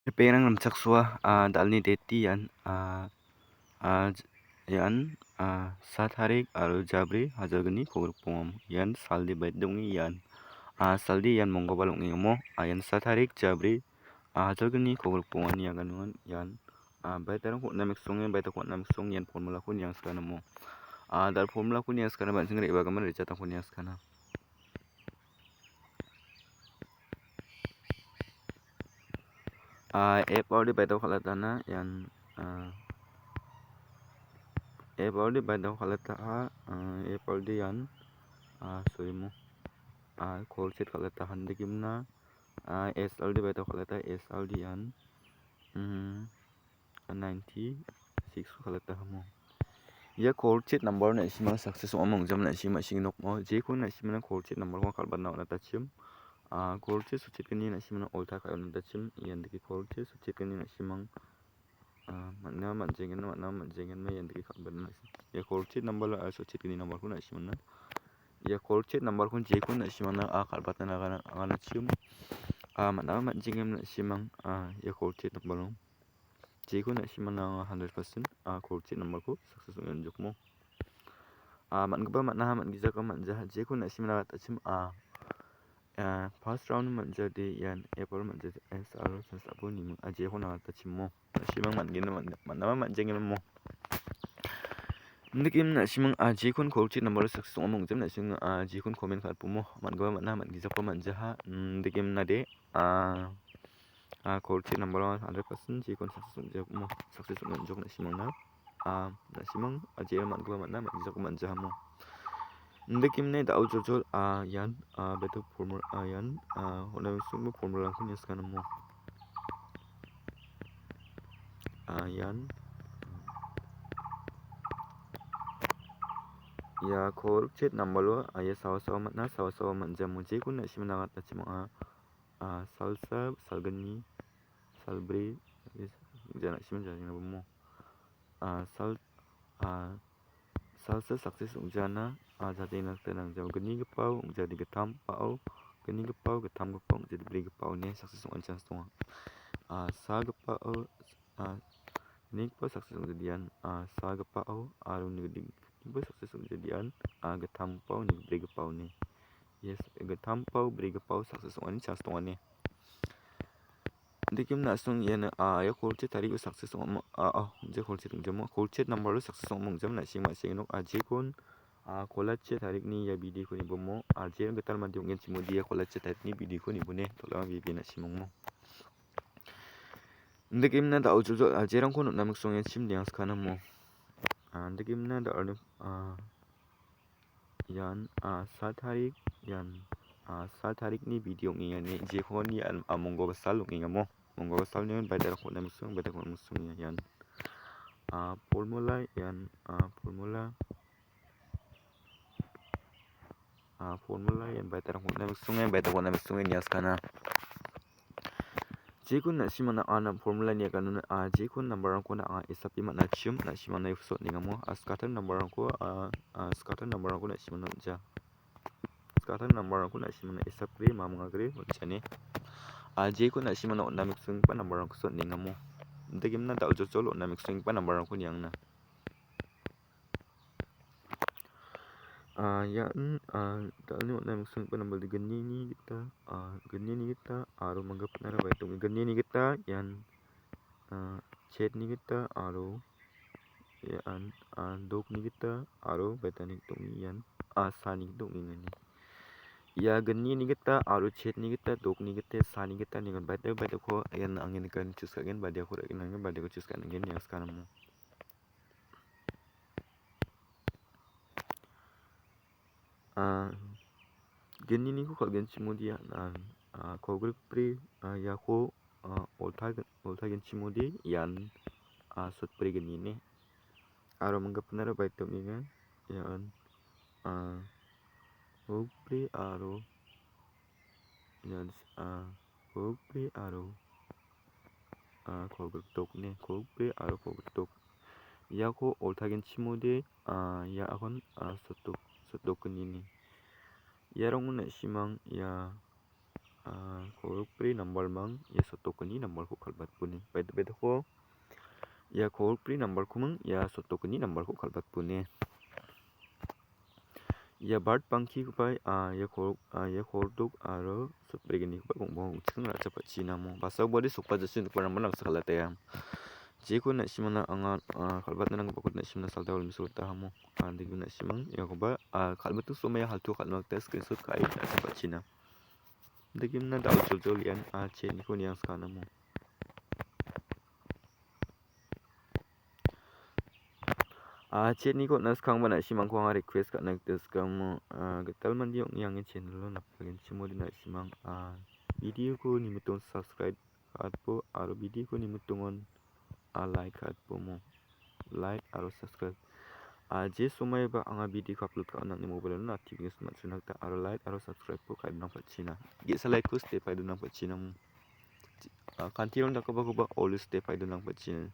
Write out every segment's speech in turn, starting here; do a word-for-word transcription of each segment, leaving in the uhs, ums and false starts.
Ripengrang rimchaksoa, ah, dalni date-ti ian, ah, ah, j-, ian, ah, sa tarik aro jabri hajalgni kogrikbongam. Ian saldi baitdonge ian, ah, saldi ian monggobal ong·engamo. Ah, ian sa tarik jabri, ah, hajalgni kogrikbongani aganongan ian, ah, baitarangko on·na miksonge, baitako on·na miksonge ian formulako niangsikanamo. Ah, dal formulako niangsikana, ban·sing re·bagimin rejatangko niangsikana. Ah, F R D baitako kal·atana ian, ah, F R D baitako kal·ataha, ah, F R D ian, ah, sorry mo. Ah, call sheet kal·ataha indakimna, ah, S R D baitako kal·ata, S R D ian, mm, ninety six ko kal·atahamo. Ia call sheet number-o na·simang success ong·a, mongjam na·sim ma·sing nokmo. Jeko na·simana call sheet number-ko kal·batna on·atachim. Ah, call sheet sotchetgni na·simana olta ka·e on·atachim. Ian dake call sheet sotchetgni na·simang, ah, man·a man·jengen, man·a man·jengen, ma ian dake kal·batna na·sim. Ia call sheet number-o, ah, sotchetgni number-ko na·simana. Ia call sheet number-ko jeko na·simana, ah, kal·batna agana, aganachim. Ah, man·a man·jengen na·simang, ah, ia call sheet number-o. Jeko na·simana anga hundred percent, ah, call sheet number-ko success ong·enjokmo. Ah, man·gipa man·aha, man·gijagipa man·jaha, jeko na·simana gatachim, ah, ah, first round man·jade ian F R man·jade S R chance abo niming, ah, jeko nagatachimo. Na·simang man·gen, man-, man·a man·jengen mo. Indikim na·simang, ah, jekon call sheet number success ong·a mongjam na·simang, ah, jekon comment kal·pumo. Man·gipa man·a, man·gijagipa man·jaha. Indikim nade, ah, ah, call sheet number-o hundred percent jekon success ong·jokmo, success ong·jok na·simangna. Ah, na·simang, ah, jea man·gipa man·a, man·gijagipa man·jahamo. Indakemne da·o joljol, ah, ian, ah, betok formula, ah, ian, ah, on·a miksongba formula-rangko niaskanamo. Ah, ian, ia call sheet number-o, ah, ia sawa sawa man·a, sawa sawa man·jamo jekon na·simang nagatachim ong·a. Ah, salsa, salgni, salbri, jana·simang jajengna bomo. Ah, sal-, ah, salsa success ong·jana, ah, jajengna gita nangjao. Gnigipao ong·jadi gittam, pao, gnigipao gittamgipa ong·jadi brigipao ine success ong·ani chance donga. Ah, sagipao, ah, gnigipao success ong·jadi ian, ah, sagipao aro nigni-, gnigipao success ong·jadi ian, ah, gittamgipao, nigbrigipao ine. Yes, gittamgipao, brigipao success ong·ani chance donga ine. Indikim na·song iano, ah, ia call sheet tariko success ong·a, ah, ah, je call sheet ong·jamo, call sheet number-o success ong·a mongjam na·sing ma·sing nok, ah, jekon, ah, call sheet tarikni ia video-ko nibomo, ah, je gital mande ong·genchimode ia call sheet tarikni video-ko nibone, tolama bebe na·simongmo. Indakemna da·o joljol, ah, jerangko on·a miksonge chim niangsikanamo. Ah, indakemna da·o, ah, ian, ah, sa tarik, ian, ah, sa tarikni video ong·enga ine, jekoni an-, ah, monggoba sal ong·engamo. Monggoba salni baidarangko on·a miksong, baidarangko on·a miksong ian. Ah, formula ian, ah, formula. Ah, formula ian baidarangko on·a miksong, baidarangko on·a miksong niaskana. Jekon na·simana anga formula niakanona, ah, jekon number-rangkona anga esapi man·achim, na·simana iuso on·engamo. Ah, scatter number-rangko, ah, ah, scatter number-rangko na·simana on·ja. Scatter number-rangko na·simana esapgre, mamingagre on·jani. Ah, jekon na·simana on·a miksonggipa number-rangkosa on·engamo. Indakemna da·o joljol on·a miksonggipa number-rangko niangna. Ah, ian, ah, da·alni on·a miksonggipa number gnini gita, ah, gnini gita aro manggipinara baitong·e gnini gita ian, ah, chetni gita aro ian, ah, dokni gita aro baitani gita ong·e ian, ah, sani gita ong·enga. Ia gnini gita aro chetni gita dokni gita sani gita nigon baita baitako ian angni nikani chus ka·gen badiako ra·gen angni badiako chus ka·ningen ia skanimo. Ah, gniniko kal·genchimode, ah, ah, kolgrikbri, ah, iako, ah, olta-, oltagenchimode ian, ah, sotbri gnini. Aro manggipinara baita ong·enga. Ian, ah, kolgrikbri aro ian, ah, kolgrikbri aro, ah, kolgrikdok ine, kolgrikbri aro kolgrikdok. Iako oltagenchimode, ah, ia agon, ah, sotdok, sotdok gnini. Iarangko na·simang ia ah, kolgri nambarmang ia sotokgni nambarko kal·batpone. Baita baitako ia kolgri nambarkoming ia sotokgni nambarko kal·batpone. Ia bart bangkigipa, ah, ia kol-, ah, ia koldok aro sotbregnikoba gongbong ong·ching ra·chapatchinamo. Basao bade sokbajasini nikparangba nangsa kal·atea. Jeko na·simana anga, ah, kal·batna nanggipako na·simana salda olmiso gita hamo. Ah, degim na·simang iakoba, ah, kal·miting somai halto kal·na gita screenshot ka·e ra·chapatchina. Degimna da·o joljol ian, ah, chetniko niangska namo. Ah, chetniko on·a skangba na·simangko anga request ka·na gita skamo, ah, gital mande ong·e angni channel-o napbagenchimode na·simang, ah, video-ko nimitong subscribe ka·atbo aro video-ko nimitongon, ah, like ka·atbo mo. Like aro subscribe. Ah, je somaiba anga video-ko upload ka·on nangni mobile-o natification man·sona gita aro like aro subscribe-ko ka·e donangpachina. Ge·sa like-ko step ka·e donangpachina mo. Ah, kantirang dakgipakoba always step ka·e donangpachina.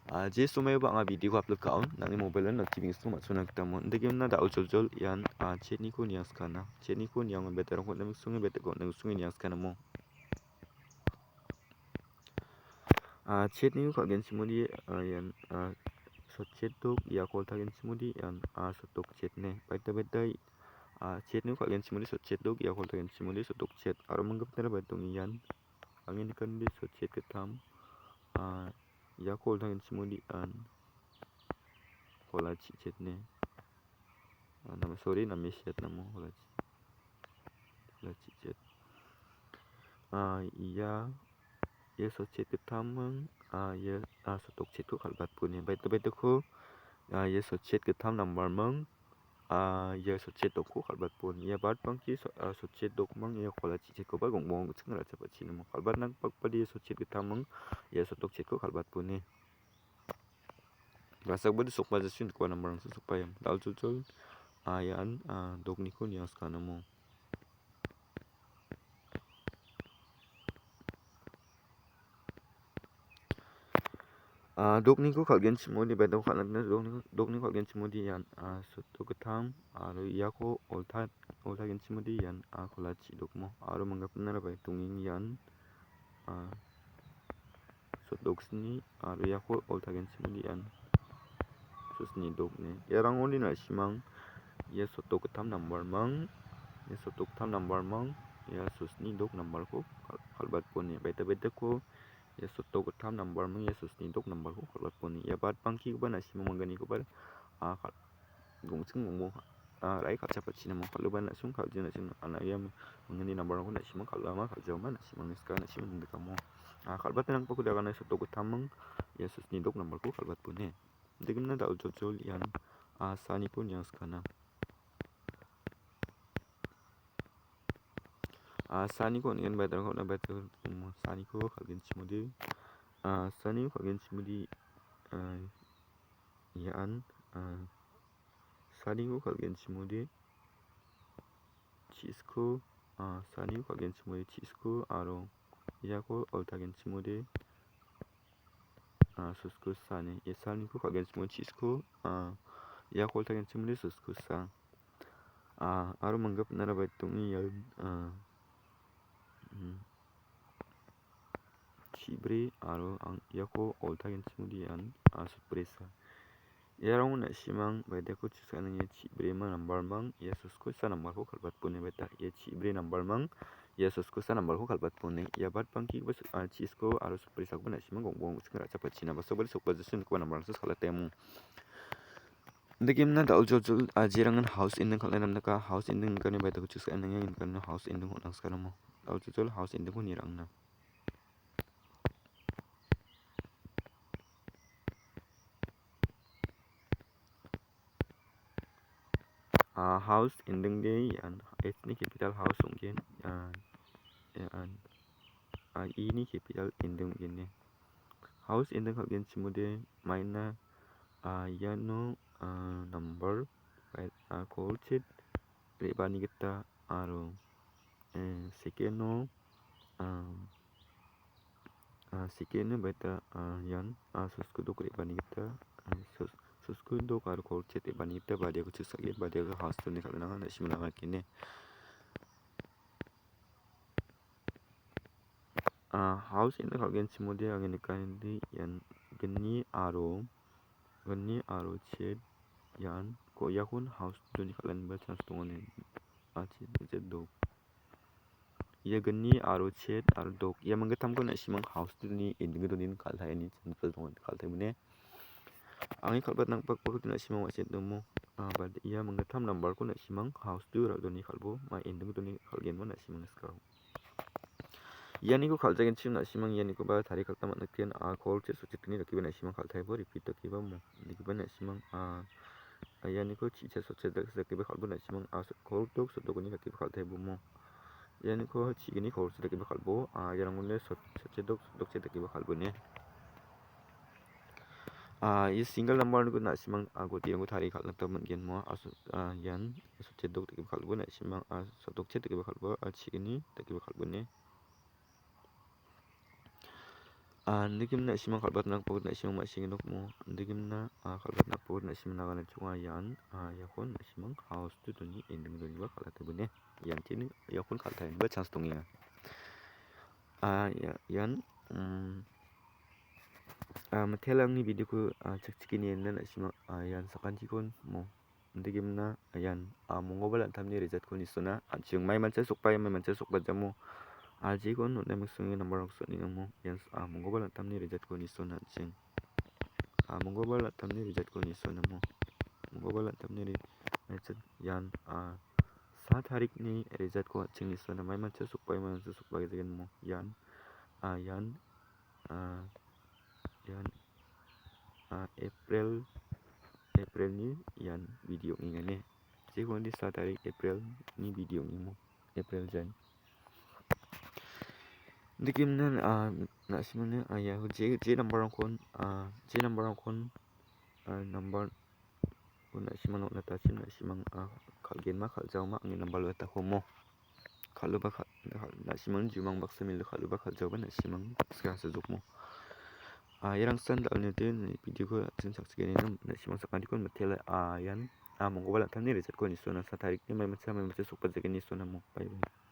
Ah, je somaiba anga video-ko upload ka·on nangni mobile-o notification man·sona gita mo. Indegimna da·o joljol ian, ah, chetniko niangskana. Chetniko niango betarangko on·a miksonge betako on·a miksonge niangskana mo. Ah, chetniko kal·genchimode, ah, ian, ah, sotchet dok iako oltagenchimode ian, ah, sotdok chet ne. Baita baita, ah, chetniko kal·genchimode sotchet dok iako oltagenchimode sotdok chet. Aro manggipinara baita ong·e ian. Angni nikanode sotchet gittam, ah, iako oltagenchimode ian kolachi chet ne. Ah, nama, sorry, name siat namo, kolachi. Kolachi chet. Ah, ia, ia sotchet gittaming, ah, ia, ah, sotdok chetko kal·batpone. Baita baitako, ah, ia sotchet gittam nambarming, ah, ia sotchet dokko kal·batpon. Ia bart bangki so-, ah, sotchet dokming, ia kolachi chetkoba gongbong ong·ching ra·chapatchinamo. Kal·batna gipakbade ia sotchet gittaming, ia sotdok chetko kal·batpone. Basakbade sokbajasin dikba nambarangsa sokbaim. Da·o joljol, ah, ian, ah, dokniko niangskana mo. Ah, dokniko kal·genchimode baitako kal·atna dokniko, dokniko kal·genchimode ian, ah, sotdok gittam aro iako olta-, oltagenchimode ian, ah, kolachi dokmo aro manggipinara baita ong·eng ian, ah, sotdoksni aro iako oltagenchimode ian sosni dokne. Iarangoni na·simang ia sotdok gittam nambarmang, ia sotdok gittam nambarmang, ia sosni dok nambarko kal-, kal·batpone. Baita baitako ia sotdok gittam nambarmang, ia sosni dok nambarko kal·batpone. Ia bart bangkigipa na·simang manggnikoba, ah, kal-, gongching gongbo, ah, ra·e kal·chapatchinamo kal·oba na·song kal·jina na·song ana ia mangni nambarangko na·simang kal·ama kal·jaoma na·simangni skang na·simang dikamo. Ah, kal·batna nangpako dagana sotdok gittaming ia sosni dok nambarko kal·batpone. Degimna da·o joljol ian, ah, saniko niangskana. Ah, saniko on·gen baita rangko on·a baita, um, saniko kal·genchimode. Ah, saniko kal·genchimode, ah, ian, ah, saniko kal·genchimode. Chisko, ah, saniko kal·genchimode chisko aro iako oltagenchimode, ah, sosko sani. Ia saniko kal·genchimode chisko, ah, iako oltagenchimode sosko sa. Ah, aro manggipinara baita ong·e ian, ah, mm, chi·bri aro ang iako oltagenchimode ian, ah, sotbrisa. Iarang na·simang baidako chisaanang ia chi·brima nambarmang ia soskosa nambarko kal·batpone baita. Ia chi·bri nambarmang ia soskosa nambarko kal·batpone. Ia bart bangkigipa so-, ah, chisko aro sotbrisakoba na·simang gongbong ong·ching ra·chapatchina. Basobari sokbajasin nikgipa nambarangsa salatemo. Indegimna da·o joljol, ah, jerangan house ending kal·na namdaka, house ending nikani baitako chus ka·enenga, nikani house ending on·a skaramo. Da·o joljol house endingko nirangna. Ah, house ending de ian H ni capital house ong·gen, ah, ian, ah, E ni capital ending ong·gen de. House ending kal·genchimode maina, ah, iano, ah, number, right, ah, call chet re·bani gita aro, eh, second-o, ah, ah, second-o baita, ah, ian, ah, soskudok re·bani gita, ah, sos-, soskudok aro call chet re·bani gita badiako chusake, badiako house ending kal·na nang·a, na·simang nang·a kene. Ah, house in·e kal·genchimode ange nikatode ian gni aro, gni aro chet ian ko-, iakon house two-ni kal·aniba chance donga ine. Ah, chet, chet dok. Ia gni aro chet aro dok. Ia manggittamko na·simang house two-ni ending-o donina kal·taia ine chance donga, kal·taia ine. Angni kal·batna gipakbako na·simang wa·sina donmo. Ah, ba ia manggittam number-ko na·simang house two-o ra·doni kal·bo, ma ending-o doni kal·genba na·simang sikao. Ianiko kal·jagenchim na·simang ianikoba tarikalna man·gen, a, kol che sotchetgni dakiba na·simang kal·taibo repeat dakiba mo-, dakiba na·simang, a, ianiko chi che sotchet dak-, dakiba kal·bo na·simang, a, so-, kol dok sotdokni dakiba kal·taibo mo. Ianiko chi·gni kol che dakiba kal·bo, a, iarangone sot-, sotchet dok, sotdok che dakiba kal·bo ne. Ah, ia single number-niko na·simang, ah, gotirangko tarie kal·na gita man·gen mo. Ah, so-, ah, ian sotchet dok dakiba kal·bo na·simang, ah, sotdokchet dakiba kal·bo, ah, chi·gni dakiba kal·bo ne. Ah, indakemna na·simang kal·batna gipok na·simang ma·sina nokmo. Indakemna, ah, kal·batna gipok na·simang nagana chonga ian, ah, iakon na·simang house two-ni ending-o doniba kal·atebone. Ian chini iakon kal·taenba chance dongenga. Ah, ia-, ian, mm, ah, mitelangni video-ko, ah, chakchikeni ena na·simang, ah, ian sakantikon mo-, indakemna ian, ah, monggoba lantamni resultko nisona an·ching maimancha sokbaia maimancha sokbajamo. Ah, jekon on·e miksonge number-rangko on·enga mo. Ian, ah, monggoba lantamni resultko nisona an·ching. Ah, monggoba lantamni resultko nisona mo. Monggoba lantamni re-, result ian, ah, sa tarikni resultko an·ching nisona maimancha sokbaia maimancha sokbaia jekon mo. Ian, ah, ian, ah, ian, ah, April, April-ni ian video ong·enga ne. Jekon sa tarik April-ni video ong·emo. April jan. Indakemna, ah, na·simangni, ah, ia je, je number-rangkon, ah, je number-rangkon, ah, number-ko na·simang on·atachim na·simang, ah, kal·genma kal·jaoma angni number-o on·atako mo. Kal·oba kal-, kal-, na·simang jumang baksa milo kal·oba kal·jaoba na·simang sika sojokmo. Ah, iarangsan dal·nide video-ko an·ching chakchikeni na·simang sakantikon mitela, ah, ian, ah, monggoba lantamni resultko nisona sa tarikni maimancha maimancha sokbajekeni nisona mo. Bye bye.